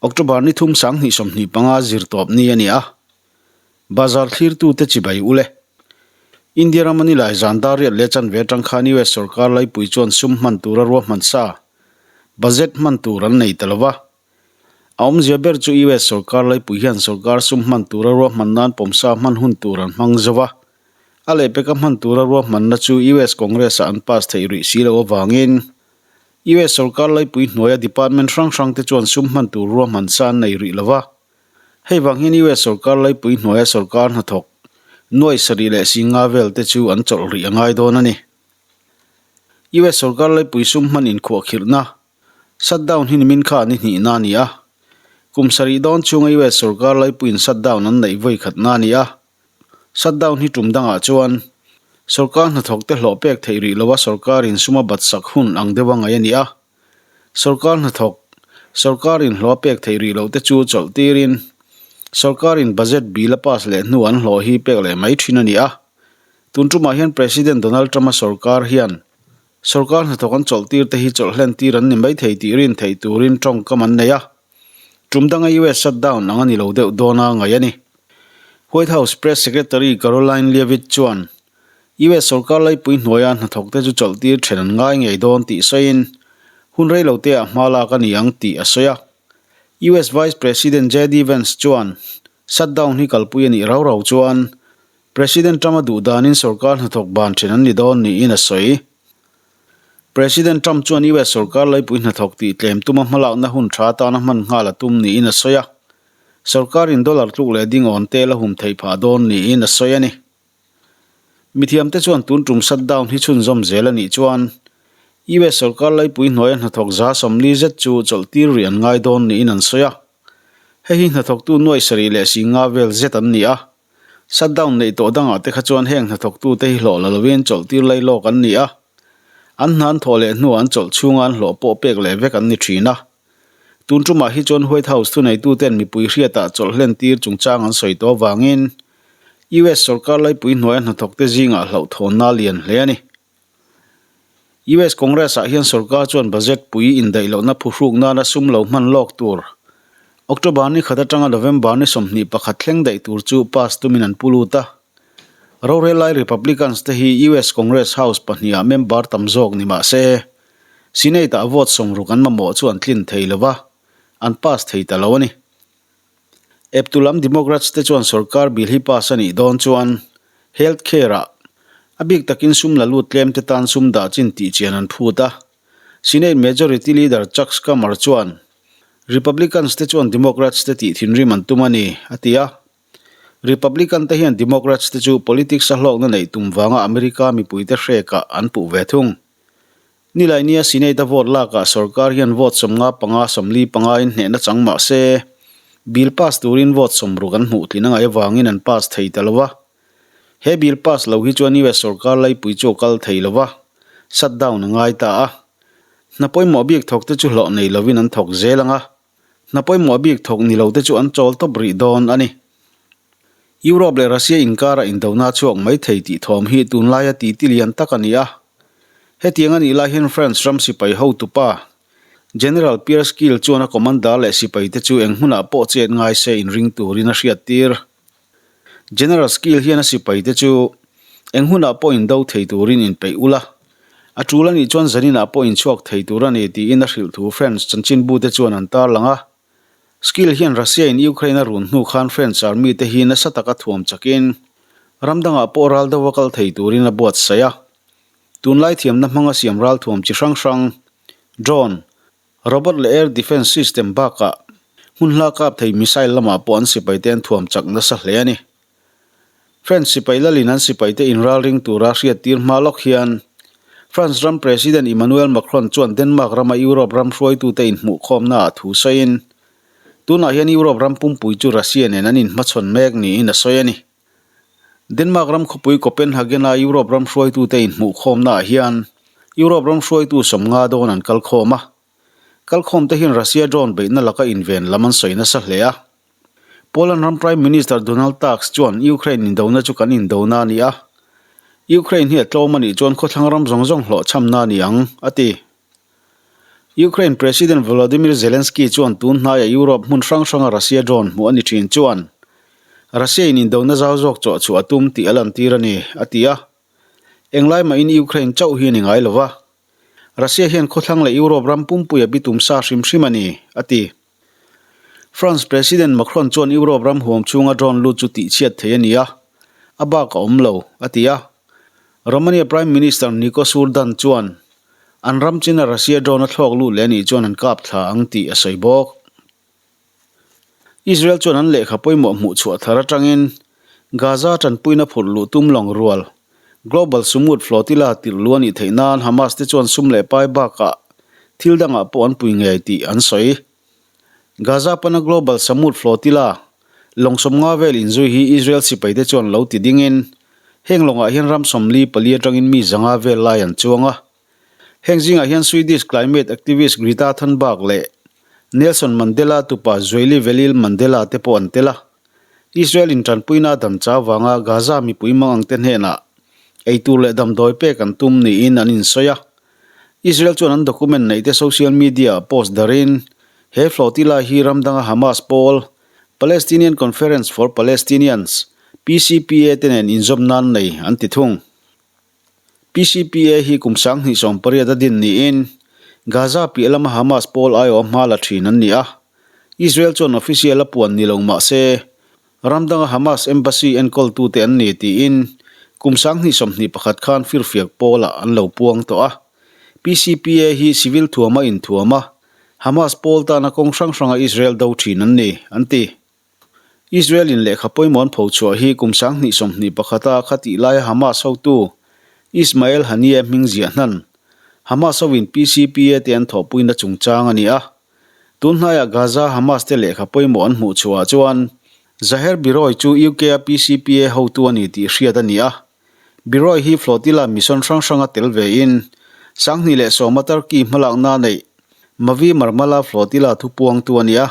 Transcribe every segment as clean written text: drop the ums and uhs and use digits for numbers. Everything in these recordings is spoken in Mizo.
October ni thum 2025 zirtawp ni a ni a, bazar thlirtute chibai ule. India rama nilai zan dar riat leh chanve atang khan US sorkar laipui chuan sum hman tura ruahman sa, budget hman tur an nei ta lo va. A awmzia ber chu US sorkar laipui hian sorkar sum hman tura ruahman nan pawmsa hman hun tur an hmang zo va. A lehpeka hman tura ruahmanna chu US Congress-ah an pass theih rih si loh avangin US sorkar laipui hnuaia department hrang hrang te chuan sum hman tur ruahman sa an nei rih lo va. Hei vang hian US sorkar laipui hnuaia sorkar hnathawk nuai sarih leh singa vel te chu an chawlh rih a ngai dawn a ni. US sorkar laipui sum hman inkhuahkhirhna, shutdown, hi nimin kha ni hnihna a ni a. Kum sarih dawn chhunga US sorkar laipuiin shutdown an neih vawi khatna a ni a. Shutdown hi tum dangah chuan sorkar hnathawkte hlawh pek theih rih loa sorkarin sum a bat sak hun ang deuh a ngaih a ni a. Sorkar hnathawk, sorkarin hlawh a pek theih rih lohte chu chawlh tirin sorkarin budget bill a pass leh hnu an hlawh hi pek leh mai thin a ni a. Tun tumah hian President Donald Trump-a sorkar hian sorkar hnathawk an chawlh tirte hi chawlh hlen tir an ni mai thei tih rin theih turin tawngkam an nei a. Tum danga US shutdown ang a ni lo deuh dawn a ngaih a ni. White House Press Secretary Karoline Leavitt chuan US sorkar laipui hnuaia hnathawkte chu chawlhtir then an ngai ngei dawn tih sawiin hun reiloteah hma lak a ni ang tih a sawi a. US Vice President JD Vance chuan shutdown hi kalpui a nih rau rau chuan President Trump-a duh danin sorkar hnathawk ban then an ni dawn niin a sawi. President Trump chuan US sorkar laipui hnathawk tih tlem tuma hmalakna hun tha atana hman nghal a tum niin a sawi a. Sorkarin dollar tluk leh ding awn tel a hum theih phah dawn niin a sawi a ni. Mithiamte chuan tun tum shutdown hi chhunzawm zel a nih chuan US sorkar laipui hnuaia hnathawk 140 zet chu chawlhtir rih an ngai dawn niin an sawi a. Hei hi hnathawktu nuai sarih leh singa vel zet an ni a. Shutdown neih tawh dangah te kha chuan heng hnathawktute hi hlawh la lovin chawlhtir lai lawk an ni a. An hna an thawh leh hnuah an chawlh chhunga an hlawh pawh pek leh vek an ni thin a. Tun tumah hi chuan White House thuneituten mipui hriatah chawlh hlentir chungchang an sawi tawh avangin US sorkar laipui hnuaia hnathawkte zingah hlauhthawnna a lian hle a ni. US Congress-ah hian sorkar chuan budget pui indaih lohna phuhruk nana sum lo hman lawk tur, October ni khat atanga November ni 21 thleng daih tur chu pass tumin an pu lut a. Rorel lai Republicans te hi US Congress House pahniha member tam zawk ni mah se, Senate-ah vote 60 an mamawh chu an tlin thei lo va, an pass thei ta lo a ni. Eptu lam Democrats te chuan sorkar bill hi pass a nih dawn chuan health care-ah a bik takin sum la lut tlem te tan sum dah chin tih chian an phut a. Senate Majority Leader Chuck Schumer chuan Republicans te chuan Democrats te tih thinrim an tum a ni, a ti a. Republican te hian Democrats te chu politics a hlawkna neih tum vanga America mipuite hrekah an puh ve thung. Nilainia Senate-a vote lakah sorkar hian vote 55 45 in hnehna chang mah se, bill pass turin vote 60 an hmuh tlin a ngaih avangin an pass thei ta lo va. He bill pass lo hi chuan US sorkar laipui chu a kal thei lo va, shutdown a ngai ta a. Hna pawimawh bik thawkte chu hlawh nei lovin an thawk zel ang a, Hna pawimawh bik thawk ni lo te chu an chawl tawp rih dawn a ni. Europe leh Russia inkara indona chhuak mai thei tih thawm hi tunlaia titi lian tak a ni a. Hetiang a nih lai hian France ram sipai hotupa General Pierre Schill chuan a commander leh sipaite chu eng hmunah pawh chet ngai se inring turin a hriattir. General Schill hian a sipaite chu eng hunah pawh indo thei turin inpeih ula, a tul anih chuan zaninah pawh inchhuak thei tur a ni tiin a hrilh thu French chanchinbute chuan an tarlang a. Schill hian Russia-in Ukraine a run hnu khan French army te hi nasa taka thuam chakin ram dangah pawh ral deuha kal thei turin a buatsaih a. Tunlai thiamna hmanga siam ral thuam chi hrang hrang, drone, Robot leh air defence system bakah hmun hla kap thei missile lamah pawh an sipaite an thuam chak nasa hle a ni. French sipai lalin an sipaite inralring tura hriattir hma lawk hian France ram President Emmanuel Macron chuan Denmark rama Europe ram hruaitute inhmuhkhawmnaah thu sawiin, tunah hian Europe ram pumpui chu Russia nen an inhmachhawn mek niin a sawi a ni. Denmark ram khawpui Copenhagen-a Europe ram hruaitute inhmuhkhawmnaah hian Europe ram hruaitu 50 dawn an kalkhawm a. Kalkhawmte hian Russia drone beihna laka inven lam an sawi nasa hle a. Poland ram Prime Minister Donald Tusk chuan Ukraine indona chu kan indona a ni a, Ukraine hi a tlawm a nih chuan khawthlang ram zawng zawng hlawhchhamna a ni ang, a ti. Ukraine President Volodymyr Zelensky chuan tun hnaia Europe hmun hrang hranga Russia drone hmuh a ni thin chuan Russia in indona zau zawk chawh chhuah a tum tih a lantir a ni, a ti a. Englai mahin Ukraine chauh hi a ni ngai lova. Russia hian khawthlang leh Europe ram pumpuia bitum sa hrim hrim a ni, a ti. France President Macron chuan Europe ram huam chhunga drone lut chu tihchhiat thei a ni a, a bak a awm lo, a ti a. Romania Prime Minister Nicos Urdan chuan an ram china Russia drone a thlawk lut leh a nih chuan an kap thla ang tih a sawi bawk. Israel chuan an lehkha pawimawh hmuh chhuah thar atangin Gaza tanpuina phurh luh tum lawng rual Global Sumud Flotilla tirh luh a nih theih nan Hamas te chuan sum leh pai bakah thil dangah pawh an pui ngei tih an sawi. Gaza pana Global Samud Flotilla lawng 50 vel inzui hi Israel sipai te chuan lo ti dingin heng lawngah hian ram 44 atangin mi 500 vel lai an chuang a. Heng zingah hian Swedish climate activist Greta Thunberg leh Nelson Mandela tupa Zwelivelile Mandela te pawh an tel a. Israel in tanpuina dam chau vanga Gaza mipui mang angte hnenah eitur leh damdawi pek an tum niin an insawi a. Israel chuan an document neihte social media ah post darin he flotilla hi ram danga Hamas pawl, Palestinian Conference for Palestinians, PCPA, te nen inzawm nan nei an ti thung. PCPA hi kum 2018 a din niin Gaza piah lama Hamas pawl aiawh hma la thin an ni a. Israel chuan official a puan ni lo mah se, ram danga Hamas embassy enkawltute an ni tiin kum 2021 khan firfiak pawlah an lo puang tawh a. PCPA hi civil thuama inthuam a, Hamas pawl tana kawng hrang hranga Israel do thin an ni, an ti. Israel in lehkha pawimawh an pho chhuah hi kum 2021 a khatih laia Hamas hotu Ismail Haniyeh hming ziah hnan Hamas hoin PCPA te an thawhpuina chungchang a ni a. Tun hnaiah Gaza Hamas te lehkha pawimawh an hmuh chhuah chuan Zaher Biroi chu UK a PCPA hotu a ni tih hriat a ni a. Biroi hi flotilla mission hrang hranga tel vein 2010 a Turkey hmalakna neih Mavi Marmara flotilla thupuangtu a ni a.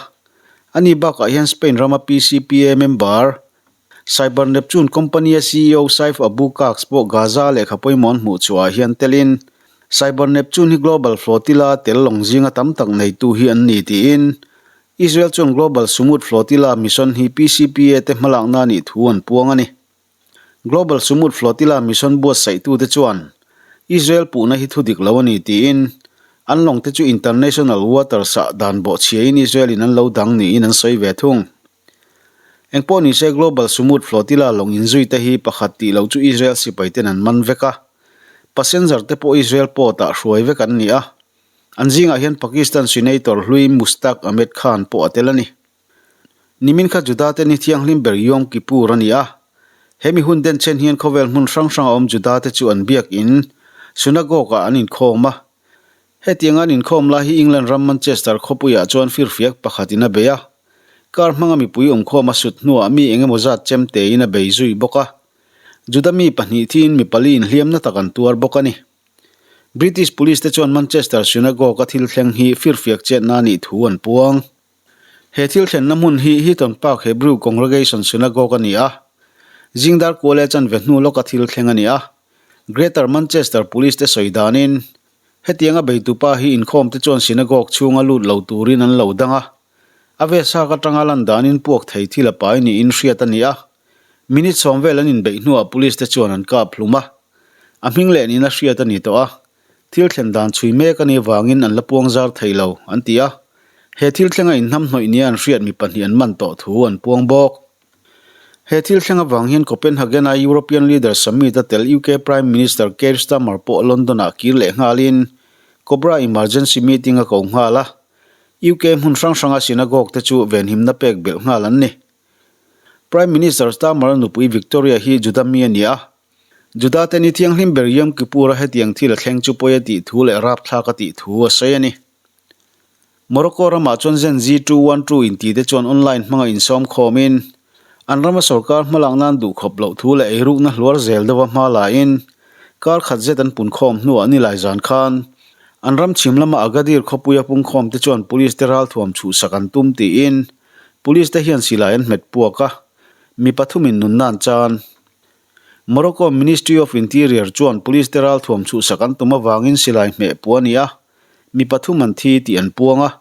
Ani bakah hian Spain rama PCPA member, Cyber Neptune company-a CEO Saif Abu Kaks pawh Gaza lehkha pawimawh an hmuh chhuahah hian telin, Cyber Neptune hi global flotilla tel lawng zinga tam tak neitu hi an ni tiin Israel chuan Global Sumud Flotilla mission hi PCPA te hmalakna a nih thu an puang a ni. Global Sumud Flotilla mission buatsaihtute chuan Israel puhna hi thu dik lo a ni tiin an lawngte chu international waters-ah dan bawhchhiain Israel-in an lo dang niin an sawi ve thung. Engpawh nise Global Sumud Flotilla lawng inzuite hi pakhat tih loh chu Israel sipaiten an man vek a, passenger te pawh Israel port-ah hruai vek an ni a, an zingah hian Pakistan Senator hlui Mushtaq Ahmed Khan pawh a tel a ni. Nimin kha Judate ni thianghlim ber Yom Kippur a ni a. He mi hun denchhen hian khawvel hmun hrang hranga awm Judate chu an biakin synagogue-ah an inkhawm a. Hetianga an inkhawm lai hi England ram Manchester khawpuiah chuan firfiak pakhatin a bei a. Car hmanga mipui awmkhawm a sut hnuah mi engemaw zat chem tein a bei zui bawk a. Juda mi pahnih thiin mi pali inhliamna tak an tuar bawk a ni. British Police te chuan Manchester synagogue-a thil thleng hi firfiak chetna a nih thu an puang. He thil thlenna hmun hi Heaton Park Hebrew Congregation Synagogue a ni a, zingdar kual leh chanve hnu lawka thil thleng a ni a. Greater Manchester Police te sawi danin, hetianga beitupa hi inkhawm te chuan synagogue chhunga lut lo turin an lo dang a, a veshak atanga lan danin puak thei thil a pai niin hriat a ni a. Minute 10 vel an inbeih hnuah police te chuan an kap hlum a, a hming leh nihna hriat a ni tawh a. Thil thlen dan chhui mek a nih avangin an la puang zar thei lo, an ti a. He thil thlenga inhnamhnawih nia an hriat mi pahnih an man tawh thu an puang bawk. He thil thleng avang hian Copenhagen-a European Leaders Summit-a tel UK Prime Minister Keir Starmer pawh London-ah kir leh nghalin Cobra Emergency Meeting a ko nghal a. UK hmun hrang hranga synagogue te chu venhimna pek belh nghal an ni. Prime Minister Starmer-a nupui Victoria hi Juda mi a ni a. Juda te ni thianghlim ber Yom Kippur-a hetiang thil a thleng chu pawi a tih thu leh rapthlak a tih thu a sawi a ni. Morocco ramah chuan Gen Z 212 inti te chuan online hmanga insawm khawmin an rama sorkar hmalak nan duhkhawp loh thu leh eirukna hluar zel deuha hma lain kar khat zet an punkhawm hnuah nilai zan khan an ram chhim lama Agadir khawpuia pungkhawm te chuan police te ralthuam chhuhsak an tum tiin police te hian silai an hmet puak a, mi pathumin nunna an chan. Morocco Ministry of Interior chuan police te ralthuam chhuhsak an tum avangin silai hmeh puh a ni a, Mi pathum an thi tih an puang a.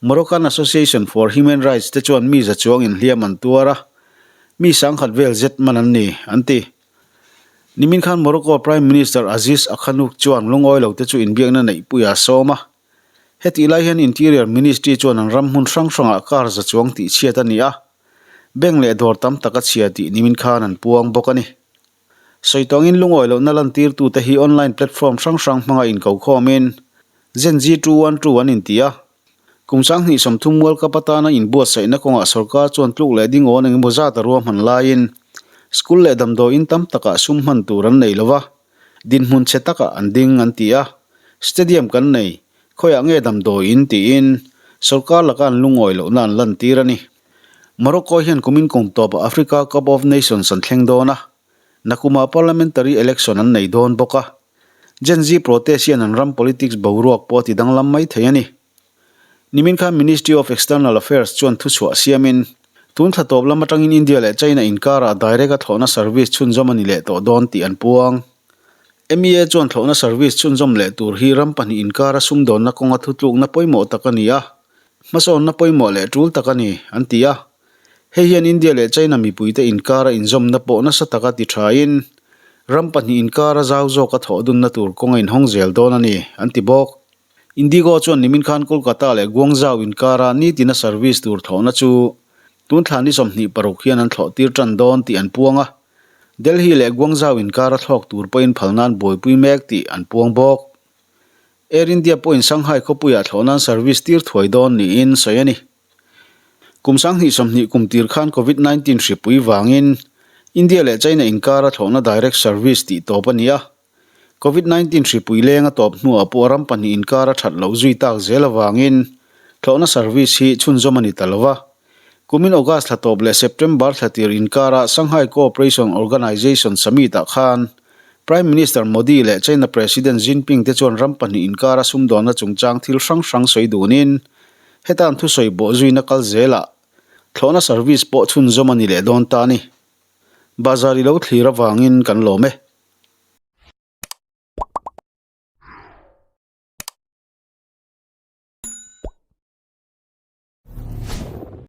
Moroccan Association for Human Rights te chuan mi za chuang inhliam an tuar a, mi sangkhat vel zet man an ni, an ti. Nimin khan Morocco Prime Minister Aziz Akhanouk chuan lungawi lo te chu inbiakna neihpui a sawm a. Hetih lai hian Interior Ministry chuan an ram hmun hrang hrangah car za chuang tihchhiat a ni a, bank leh dawr tam tak a chhia tih nimin khan an puang bawk a ni. Sawi tawngin lungawi lohna lantirtute hi online platform hrang hrang hmanga inkokhawmin Gen Z 212 an inti a. Kum 2030 World Cup atana inbuatsaihna kawngah sorkar chuan tluk leh ding awn engemaw zat a ruahman laiin school leh damdawiin tam takah sum hman tur an nei lo va, dinhmun chhe takah an ding an ti a. Stadium kan nei, khawiah nge damdawiin tiin sorkar laka an lungawi lohna an lantir a ni. Morocco hian kumin kum tawpah Africa Cup of Nations an thleng dawn a, nakumah parliamentary election an nei dawn bawk a. Gen Z protest hian an ram politics boruak pawh a ti danglam mai thei a ni. Nimin khan Ministry of External Affairs chuan thuchhuah siamin, tun thla tawp lam atangin India leh China inkarah direct a thlawhna service chhunzawm a ni leh tawh dawn tih an puang. MEA chuan thlawhna service chhunzawm leh tur hi ram pahnih inkara sumdawnna kawnga thutlukna pawimawh tak a ni a, Hmasawnna pawimawh leh tul tak a ni, an ti a. Hei hian India leh China mipuite inkara inzawmna pawh nasa taka ti thain, ram pahnih inkara zau zawka thawh dunna tur kawng a inhawng zel dawn a ni, an ti bawk. Indigo chuan nimin khan Kolkata leh Guangzhou inkara nitina service tur thlawhna chu tun thla ni 26 hian an thlawh tir tan dawn tih an puang a. Delhi leh Guangzhou inkara thlawk tur pawhin phalna an buaipui mek tih an puang bawk. Air India pawhin Shanghai khawpuiah thlawhnan service tir thuai dawn niin sawi a ni. Kum 2020 kum tir khan Covid 19 hripui vangin India leh China inkara thlawhna direct service tih tawp a ni a. Covid 19 hripui leng a tawp hnuah pawh ram pahnih inkara that loh zui tak zel avangin thlawhna service hi chhunzawm a ni ta lo va. Kumin August thla tawp leh September thla tir inkara Shanghai Cooperation Organization Summit-ah khan Prime Minister Modi leh China President Jinping te chuan ram pahnih inkara sumdawnna chungchang thil hrang hrang sawi dunin heta an thusawi bawh zuina kal zelah thlawhna service pawh chhunzawm a ni leh dawn ta a ni. Bazar i lo thlir avangin kan lawm e.